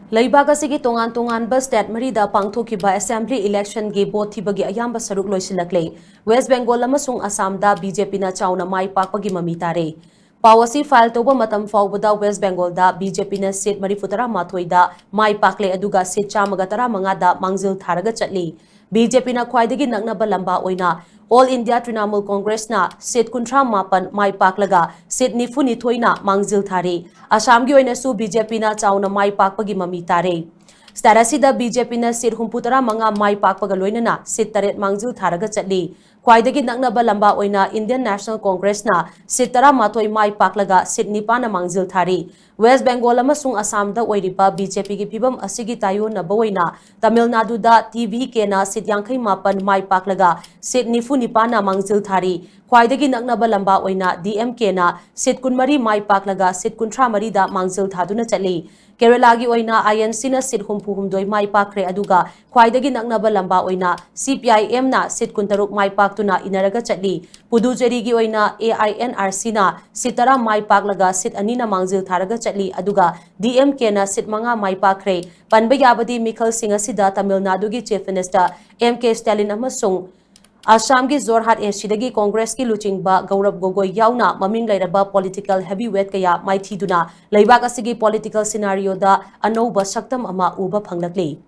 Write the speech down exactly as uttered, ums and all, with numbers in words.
ꯂꯩꯕꯥꯛ ꯑꯁꯤꯒꯤ ꯇꯣꯉꯥꯟ ꯇꯣꯉꯥꯟꯕ state ꯃꯔꯤꯗ ꯄꯥꯡꯊꯣꯛꯈꯤꯕ assembly election ꯒꯤ vote ꯊꯤꯕꯒꯤ ꯑꯌꯥꯝꯕ ꯁꯔꯨꯛ ꯂꯣꯏꯁꯤꯜꯂꯛꯂꯦ꯫ West Bengal ꯑꯃꯁꯨꯡ ꯑꯁꯥꯝꯗ BJP ꯅ ꯆꯥꯎꯅ ꯃꯥꯏ ꯄꯥꯛꯄꯒꯤ ꯃꯃꯤ ꯇꯥꯔꯦ꯫ ꯄꯥꯎ ꯑꯁꯤ file ꯇꯧꯕ ꯃꯇꯝ ꯐꯥꯎꯕꯗ West Bengal ꯗ BJP ꯅ seat ꯃꯔꯤꯐꯨ ꯇꯔꯥ ꯃꯥꯊꯣꯏꯗ ꯃꯥꯏ ꯄꯥꯛꯂꯦ, ꯑꯗꯨꯒ seat ꯆꯥꯝꯃꯒ ꯇꯔꯥ ꯃꯉꯥꯗ ꯃꯥꯡꯖꯤꯜ ꯊꯥꯔꯒ ꯆꯠꯂꯤ꯫ BJP ꯅ ꯈ꯭ꯋꯥꯏꯗꯒꯤ ꯅꯛꯅꯕ ꯂꯝꯕꯥ ꯑꯣꯏꯅ All India Trinamool Congress ꯅ seat ꯀꯨꯟꯊ꯭ꯔꯥ ꯃꯥꯄꯟ ꯃꯥꯏ ꯄꯥꯛꯂꯒ seat ꯅꯤꯐꯨ ꯅꯤꯊꯣꯏꯅ ꯃꯥꯡꯖꯤꯜ ꯊꯥꯔꯤ꯫ ꯑꯁꯥꯝꯒꯤ ꯑꯣꯏꯅꯁꯨ BJP ꯅ ꯆꯥꯎꯅ ꯃꯥꯏ ꯄꯥꯛꯄꯒꯤ ꯃꯃꯤ ꯇꯥꯔꯦ꯫ State ꯑꯁꯤꯗ BJP ꯅ seat ꯍꯨꯝꯐꯨ ꯇꯔꯥ ꯃꯉꯥ ꯃꯥꯏ ꯄꯥꯛꯄꯒ ꯂꯣꯏꯅꯅ seat ꯇꯔꯦꯠ ꯃꯥꯡꯖꯤꯜ ꯊꯥꯔꯒ ꯆꯠꯂꯤ꯫ ꯈ꯭ꯋꯥꯏꯗꯒꯤ ꯅꯛꯅꯕ ꯂꯝꯕꯥ ꯑꯣꯏꯅ Indian National Congress ꯅ seat ꯇꯔꯥꯃꯥꯊꯣꯏ ꯃꯥꯏ ꯄꯥꯛꯂꯒ seat ꯅꯤꯄꯥꯟꯅ ꯃꯥꯡꯖꯤꯜ ꯊꯥꯔꯤ꯫ West Bengal ꯑꯃꯁꯨꯡ ꯑꯁꯥꯝꯗ ꯑꯣꯏꯔꯤꯕ BJP ꯒꯤ ꯐꯤꯕꯝ ꯑꯁꯤꯒꯤ ꯇꯥꯏꯑꯣꯟꯅꯕ ꯑꯣꯏꯅ ꯇꯥꯃꯤꯜ ꯅꯥꯗꯨꯗ TVK ꯅ seat ꯌꯥꯡꯈꯩ ꯃꯥꯄꯟ ꯃꯥꯏ ꯄꯥꯛꯂꯒ seat ꯅꯤꯐꯨ ꯅꯤꯄꯥꯟꯅ ꯃꯥꯡꯖꯤꯜ ꯊꯥꯔꯤ꯫ ꯈ꯭ꯋꯥꯏꯗꯒꯤ ꯅꯛꯅꯕ ꯂꯝꯕꯥ ꯑꯣꯏꯅ DMK ꯅ seat ꯀꯨꯟꯃꯔꯤ ꯃꯥꯏ ꯄꯥꯛꯂꯒ seat ꯀꯨꯟꯊ꯭ꯔꯥ ꯃꯔꯤꯗ ꯃꯥꯡꯖꯤꯜ ꯊꯥꯗꯨꯅ ꯆꯠꯂꯤ꯫ ꯀꯦꯔꯂꯥꯒꯤ ꯑꯣꯏꯅ INC ꯅ seat ꯍꯨꯝꯐꯨ ꯍꯨꯝꯗꯣꯏ ꯃꯥꯏ ꯄꯥꯛꯈ꯭ꯔꯦ, ꯑꯗꯨꯒ ꯈ꯭ꯋꯥꯏꯗꯒꯤ ꯅꯛꯅꯕ ꯂꯝꯕꯥ ꯑꯣꯏꯅ CPIM ꯅ seat ꯀꯨꯟꯇꯔꯨꯛ ꯃꯥꯏ ꯄꯥꯛꯇꯨꯅ ꯏꯟꯅꯔꯒ ꯆꯠꯂꯤ꯫ ꯄꯨꯗꯨꯆꯦꯔꯤꯒꯤ ꯑꯣꯏꯅ AINRC ꯅ seat ꯇꯔꯥ ꯃꯥꯏ ꯄꯥꯛꯂꯒ seat ꯑꯅꯤꯅ ꯃꯥꯡꯖꯤꯜ ꯊꯥꯔꯒ ꯆꯠꯂꯤ, ꯑꯗꯨꯒ DMK ꯅ seat ꯃꯉꯥ ꯃꯥꯏ ꯄꯥꯛꯈ꯭ꯔꯦ꯫ ꯄꯟꯕ ꯌꯥꯕꯗꯤ, ꯃꯤꯈꯜꯁꯤꯡ ꯑꯁꯤꯗ ꯇꯥꯃꯤꯜ ꯅꯥꯗꯨꯒꯤ Chief Minister M K Stalin ꯑꯃꯁꯨꯡ ꯑꯁꯥꯝꯒꯤ ꯖꯣꯔꯍꯥꯠ AC ꯗꯒꯤ Congress ꯀꯤ ꯂꯨꯆꯤꯡꯕ ꯒꯧꯔꯕ ꯒꯣꯒꯣꯏ ꯌꯥꯎꯅ ꯃꯃꯤꯡ ꯂꯩꯔꯕ political heavyweight ꯀꯌꯥ ꯃꯥꯏꯊꯤꯗꯨꯅ ꯂꯩꯕꯥꯛ ꯑꯁꯤꯒꯤ political scenario ꯗ ꯑꯅꯧꯕ ꯁꯛꯇꯝ ꯑꯃ ꯎꯕ ꯐꯪꯂꯛꯂꯤ꯫